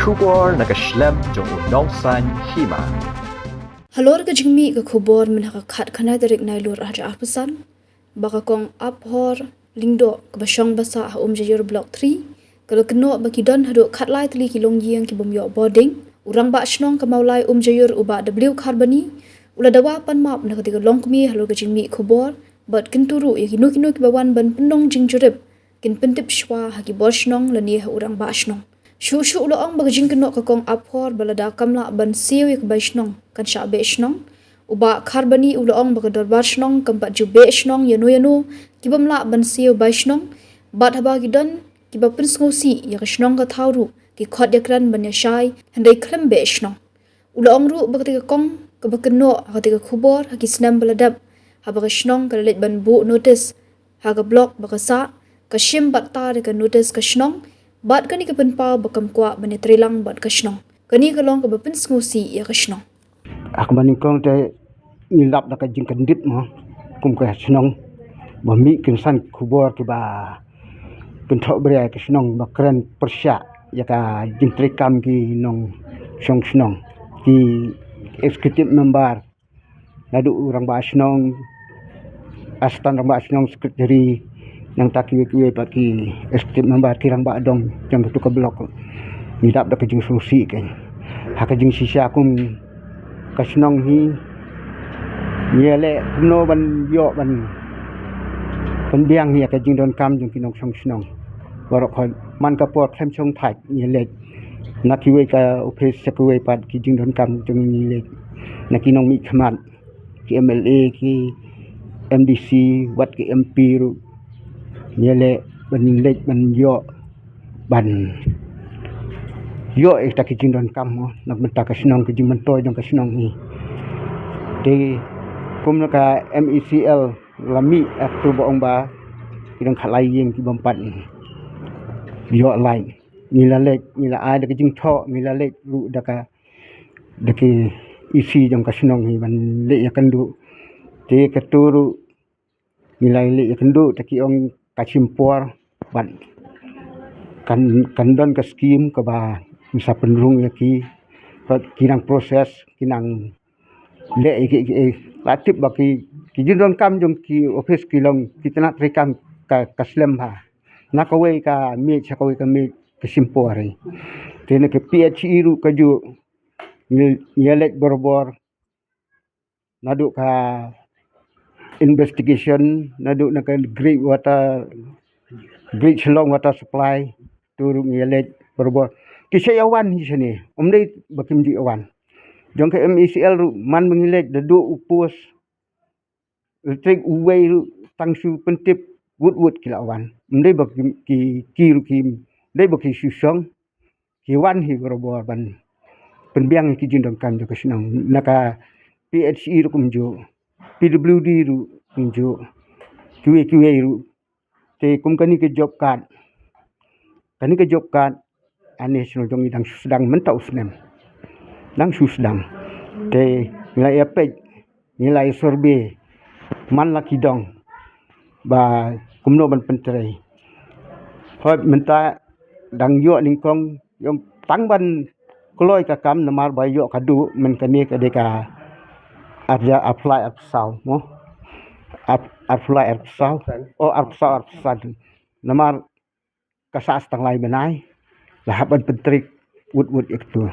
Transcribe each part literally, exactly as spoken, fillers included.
Khubor na ka shlem jong u Nongsaiñ Hima. Halor ka jingmih ka khubor mynha ka khatkhyndai tarik Nailur arhajar arphew san, ba ka kong Aphor Lyngdoh kaba shong basah ha Umjaiur Block three, ka la kynnoh ba ki don haduh khatlai tylli ki longïing ki bym ïoh bording. U Rangbah Shnong ka Mawlai Umjaiur u Bah W Kharbani u la dawa pan map na katei ka longkmie halor ka jingmih khubor, bad kyntu ruh ïa kino kino kiba wan ban pynlong jingjurip kin pyntip shwa ha ki bor shnong lane ha u Rangbah Shnong. Shuh shuh u la ong ba ka jingkynnoh ka kong Aphor ba lada kam lah ban siew ïa ka bai shnong kan shah beh shnong. U Bah Kharbani u la ong ba ka dorbar shnong kam pat ju beh shnong ïano ïano ki bym lah ban siew bai shnong. Bad haba ki don kiba pynsngewsih ïa ka shnong ka thaw ruh ki khot ïakren ban ïashai, hynrei khlem beh shnong. U la ong ruh ba katei ka kong kaba kynnoh ha katei ka khubor ha ki snem ba la dep, haba ka shnong ka la leit ban buh notis ha ka block ba ka sah, ka shim bad tar ïa ka notis ka shnong, bad kane ka pynpaw ba kam kwah ban ïatreilang bad ka shnong. Kane ka long kaba pynsngewsih ïa ka shnong. Ha kaba nyngkong te ngi lap da ka jingkyndit mo, kum ka shnong, ba mih kynsan khubor kiba pynthoh bria ïa ka shnong, ba kren pyrshah ïa ka jingtreikam ki nongshong shnong, ki executive member, naduh u Rangbah Shnong, Assistant Rangbah Shnong, Secretary, nangta kiwei kiwei pat ki executive member, ki rangbah dong jong katu ka block. Ngi dap da ka jingsngewsih kein. Ha ka jingshisha kum ka shnong hi, ngi ïaleh kumno ban ïoh ban pynbiang ïa ka jingdonkam jong ki nongshong shnong. Baroh khoit man ka por khlem shong thait ngi leit na kiwei ka ophis, sha kiwei pat ki jingdonkam jong ngi leit na ki nongmihkhmat, ki M L A, ki M D C, wat ki M P ruh. Ngi leh ban leit ban ïoh, ban ïoh ïa kita ki jingdonkam mo na ka bynta ka shnong, ki jingmyntoi jong ka shnong hi. Te kum na ka M E C L la mih ha katu ba ong ba ki dang khatlai ïing ki bym pat ïoh light. Ngi la leit, ngi la ai da ka jingthoh, ngi la leit ruh da ka, da ki E C jong ka shnong hi ban leit ïakynduh. Te katu ruh ngi la leit ïakynduh, te ki ong ka shim por, bad kan, kan don ka skim kaba ngi sa pynrung ïa ki, bad ki nang process, ki nang leh ïa ki, ki, la tip ba ki, ki jingdonkam jong ki ophis ki long ki tnat treikam ka, ka slem bha. Na kawei ka miej sha kawei ka miej ka shim por hi. Te na ka P H E ruh kajuh, ngi, ngi leit barabor, naduh ka investigation, naduh na ka Great Water, Great Shillong Water Supply, tu ruh ngi leit barabor. Ki sa ïa wan hi shane, ym dei ba kim ju ïa wan. Jong ka M E C L ruh man ba ngi leit, da duh u post electric uwei ruh tang shu pyntip, wut wut ki la wan. Ym dei ba ki, ki, ki ruh kim dei ba ki shu shong. Ki wan hi barabor ban pynbiang ïa ki jingdonkam jong ka shnong. Na ka P H E ruh kumjuh, P W D ruh kumjuh, kiwei kiwei ruh. Te kum kane ka job card, kane ka job card, ane shnong jong ngi dang shu sdang mynta u snem, dang shu sdang. Te ngi la ïa peit, ngi la ïa survey man la ki dong ba kumno ban pyntrei. Hooid, mynta dang ïoh nyngkong, ïoh tang ban kloi ka kam, namar ba ïoh ka duh, myn kane ka dei ka arja, arphew lai arphew saw mo, ar, arphew lai arphew saw, oh, arphew saw arphew san. Namar ka sah sa tang lai bnai, la hap ban pyntrei wut wut ïa katu.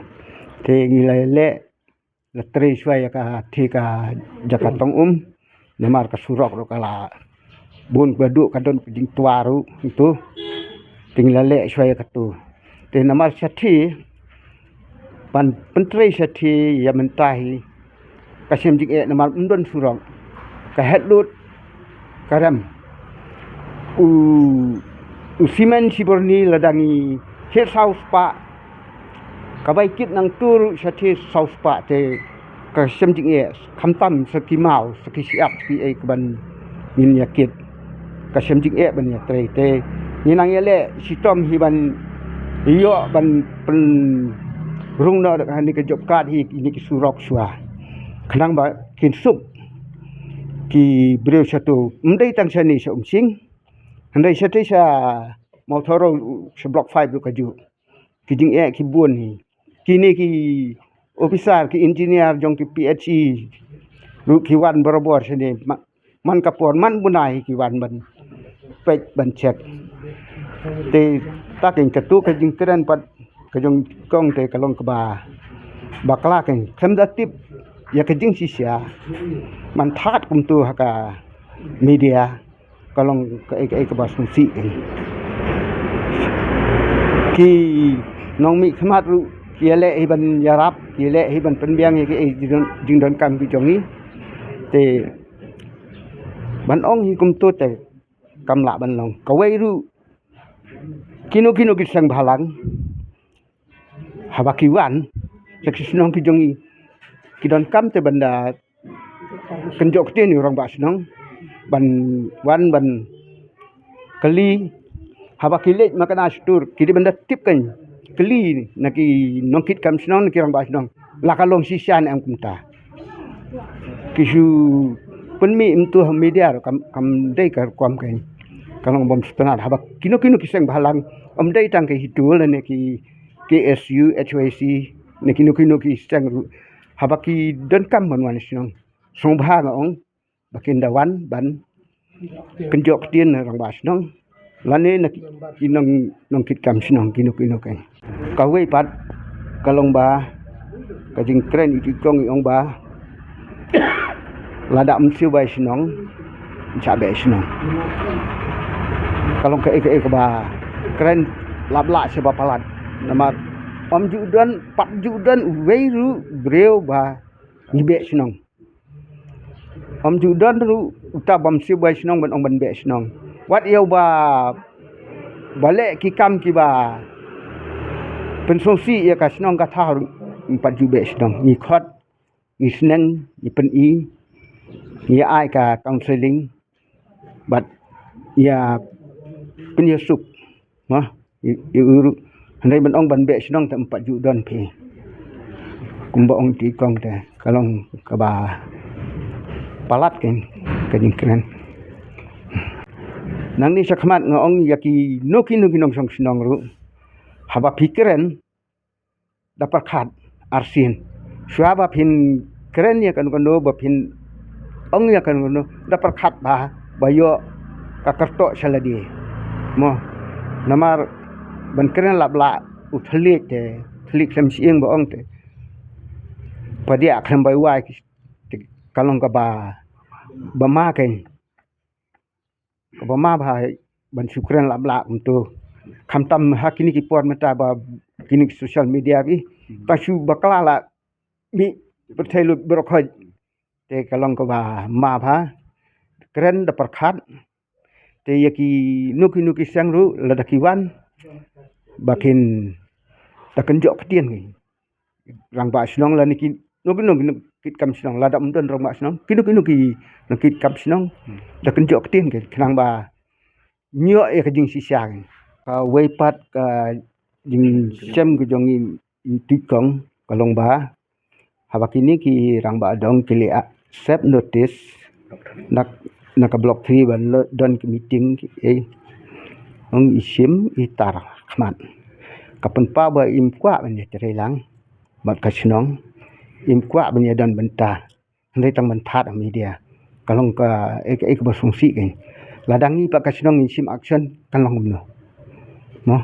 Te ngi la leh, la trei shuwa ïa ka thie ka jaka tong um, namar ka surok ruh ka la bun ba duh, ka don ka jingtwa ruh tu. Te ngi la leh shuwa ïa katu. Te namar shathie, ban pyntrei shathie ïa mynta hi, ka shem jingeh namar ym don surok. Ka het lut ka rem. U, u simen shi byrni lada ngi thied saw spah, ka bai kit nangtu ruh shathie saw spah, te ka shem jingeh, khamtam sa ki maw, sa ki shyiap, sa ki ei, ka ban ngin ïa kit. Ka shem jingeh ban ïa trei, te ngi nang ïa leh shitom hi ban ïoh ban pynrung noh da kane ka job card hi, kine ki surok shuwa, khnang ba kin suk ki briew shatu. Ym dei tang shane sha Umsning, hynrei shate sha Mawthadraishan, sha Block five ruh kajuh. ki jingeh ki bun hi. Kine ki officer, ki engineer jong ki P H E ruh ki wan barabor shane. Ma-, man ka por man bunai ki wan ban peit ban check. Te ta keiñ katu ka jingkren pat ka jong kong te ka long kaba bakla keiñ. Khlem da tip ïa ka jingshisha, man that kumtu ha ka media, ka long kaei kaei kaba sngewsih keiñ. Ki nongmihkhmat ruh ki ïaleh hi ban ïarap, ki ïaleh hi ban pynbiang ïa kaei jingdon, jingdonkam ki jong ngi. Te ban ong hi kumtu te kam lah ban long. Kawei ruh, kino kino ki seng bhalang, haba ki wan sha ki shnong ki jong ngi, ki donkam te ban da kynjoh ktien ïa u rangbah shnong, ban wan ban kylli. Haba ki leit makna sha tur, ki dei ban da tip keiñ, kylli na ki nongkitkam shnong, na ki rangbah shnong, la ka long shisha ne em kumta. Ki shu pynmih kumtu ha media ruh kam, kam dei ka rukom keiñ. Ka long bym sngewtynnat. Haba kino kino ki seng bhalang, ym dei tang ka HITO lane ki K S U, H Y C, ne kino kino ki seng ruh, haba ki donkam ban wan shnong, sngewbha nga ong ba kin da wan ban kynjoh ktien na rangbah shnong lane na ki, ki nong, nongkitkam shnong kino kino keiñ. Kawei pat ka long ba ka jingkren ïa i kong i ong ba lada ym siew bai shnong, ym shah beh shnong. Ka long kaei kaei kaba kren lap lah sha ba palat. Namar ym ju don, pat ju don uwei ruh briew ba ngi beh shnong. Ym ju don ruh uta bym siew bai shnong ban ong ban beh shnong. Wat ïa uba, ba leh ki kam kiba pynsngewsih ïa ka shnong ka thaw ruh, ym pat ju beh shnong. Ngi khot, ngi sneng, ngi pyni, ngi ai ka counselling bad ïa pynïasuk. Mo, i, i, u ruh, hynrei ban ong ban beh shnong te ym pat ju don phi. Kumba ong i kong te, ka long kaba palat keiñ ka jingkren. Nangne shakhmat nga ong ïa kino kino ki nongshong shnong ruh, haba phi kren, da pyrkhat arsien. Shuwa ba phin kren ïa kano kano, ba phin ong ïa kano kano, da pyrkhat bha, ba ïoh ka kyrtoh sha lade. Mo, namar ban kren lap lah, u thylliej te, thylliej khlem shyieng ba ong te, padiah khlem bai wai, te ka long kaba, ba ma keiñ. Kaba ma bha ban shu kren lap lah kumto. Khamtam ha kine ki por mynta ba kine ki social media bi, ta shu bakla la mih pyrthei lut baroh khoit. Te ka long kaba ma bha, kren da pyrkhat. Te ïa kino kino ki seng ruh lada ki wan, ba kin da kynjoh ktien ngi. Rangbah shnong lane kino kino ki nongkitkam shnong, lada ym don rangbah shnong, kino kino ki nongkitkam shnong, da kynjoh ktien ki khnang ba ñiew ïa ka jingshisha. Kawei pat ka jingshem ka jong i, i kong ka long ba, haba kine ki rangbah dong ki leh accept notice na, na ka block three ba lo-, don ki meeting ki, eh, ong i shim i tar khmat. Ka pynpaw ba im kwah ban ïa trei lang bad ka shnong, im kwah ban ïa don bynta. Hynrei tang ban that ha media, ka long kaei kaei kaba sngewsih keiñ. Lada ngi pat ka shnong ngin shim action, kan long kumno? Mo,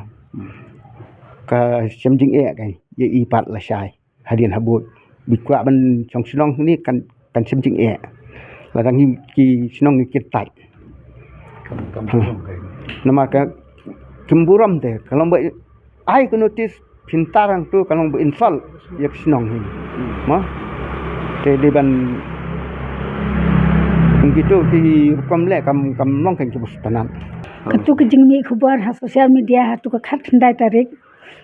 ka shem jingeh keiñ ïa i pat lashai. Hadien habud, bi kwah ban shong shnong hangne kan, kan shem jingeh. Lada ngi ki shnong ngi kyntait. Kam, kam shnong keiñ. Namar ka kim burom te, ka long ba ai ka notice pyntar hangto, ka long ba insult ïa ka shnong hi. Mo, te dei ban, kito ki rukom leh kam, kam long keiñ kiba sngewtynnat. Katu ka jingmih khubor ha social media ha tu ka khatkhyndai tarik.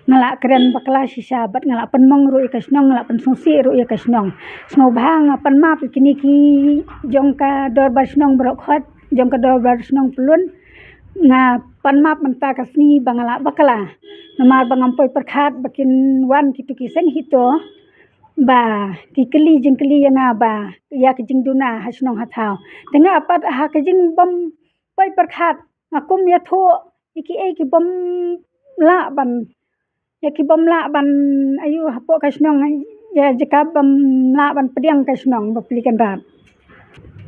Nga la kren bakla shisha bad nga la pynmong ruh ïa ka shnong, nga la pynsngewsih ruh ïa ka shnong. Sngewbha nga pan map ïa kine ki jong ka dorbar shnong Barohkhot, jong ka dorbar shnong Pyllun. Nga pan map mynta ka sngi ba nga la bakla. Namar ba ngam poi pyrkhat ba kin wan kitu ki seng HITO ba ki kylli jingkylli ïa nga ba ïa ka jingduna ha shnong ha thaw. Te nga pat ha ka jingbym poi pyrkhat, nga kum ïathuh ïa kiei ki bym lah ban ïa ki bym lah ban, aïu, hapoh ka shnong, ïa jaka bym lah ban pdiang ka shnong ba pli kynrad.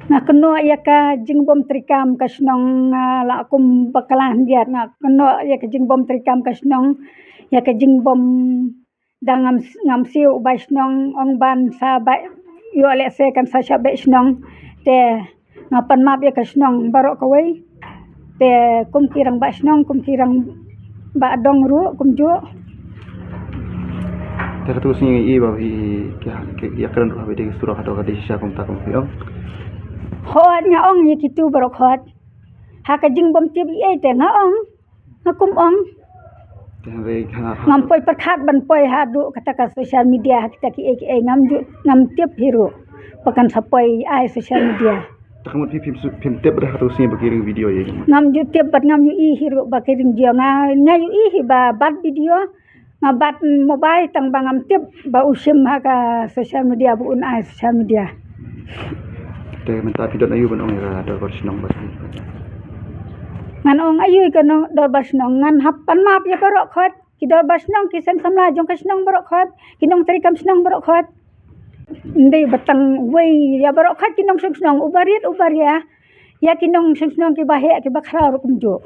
Nga kynnoh ïa ka jingbym treikam ka shnong, ah, la kum ba ka la hyndiat, nga kynnoh ïa ka jingbym treikam ka shnong, ïa ka jingbym, da ngam, ngam siew u bai shnong, ong ban sa bai, ïoh lehse kan sa shah beh shnong. Te nga pan map ïa ka shnong baroh kawei. Te kum ki rangbah shnong, kum ki rangbah dong ruh kumjuh. Te katu sngi i ba hi ki, ki ïakren ruh ha video surok hato ka dei shisha kumta kum phi ong? Hooid, nga ong ïa kitu baroh hooid. Ha ka jingbym tip ei ei te nga ong, nga kum ong. Te hynrei ha, ha, ngam poi pyrkhat ban poi haduh kata ka social media ha kita kiei kiei, ngam ju, ngam tip hi ruh ba kan sa poi ai social media. Te ka mut phi phim su-, phim tip ba da katu sngi ba ki ring video ïa ki? Ngam ju tip bad ngam ju i hi ruh ba ki ring video. Nga, nga ju i hi ba bat video, nga bat mobile tang ba ngam tip ba u shim ha ka social media, ba un ai social media. Te mynta phi don aïu ban ong ïa ka dorbar shnong ba? Ngan ong aïu ïa ka nong, dorbar shnong? Ngan hap pan map ïa baroh hooid, ki dorbar shnong, ki seng samla jong ka shnong baroh hooid, ki nongtreikam shnong baroh hooid. Ym dei ba tang wei, ïa baroh hooid ki nongshong shnong, u barit u baria, ïa ki nongshong shnong kiba heh kiba khraw ruh kumjuh.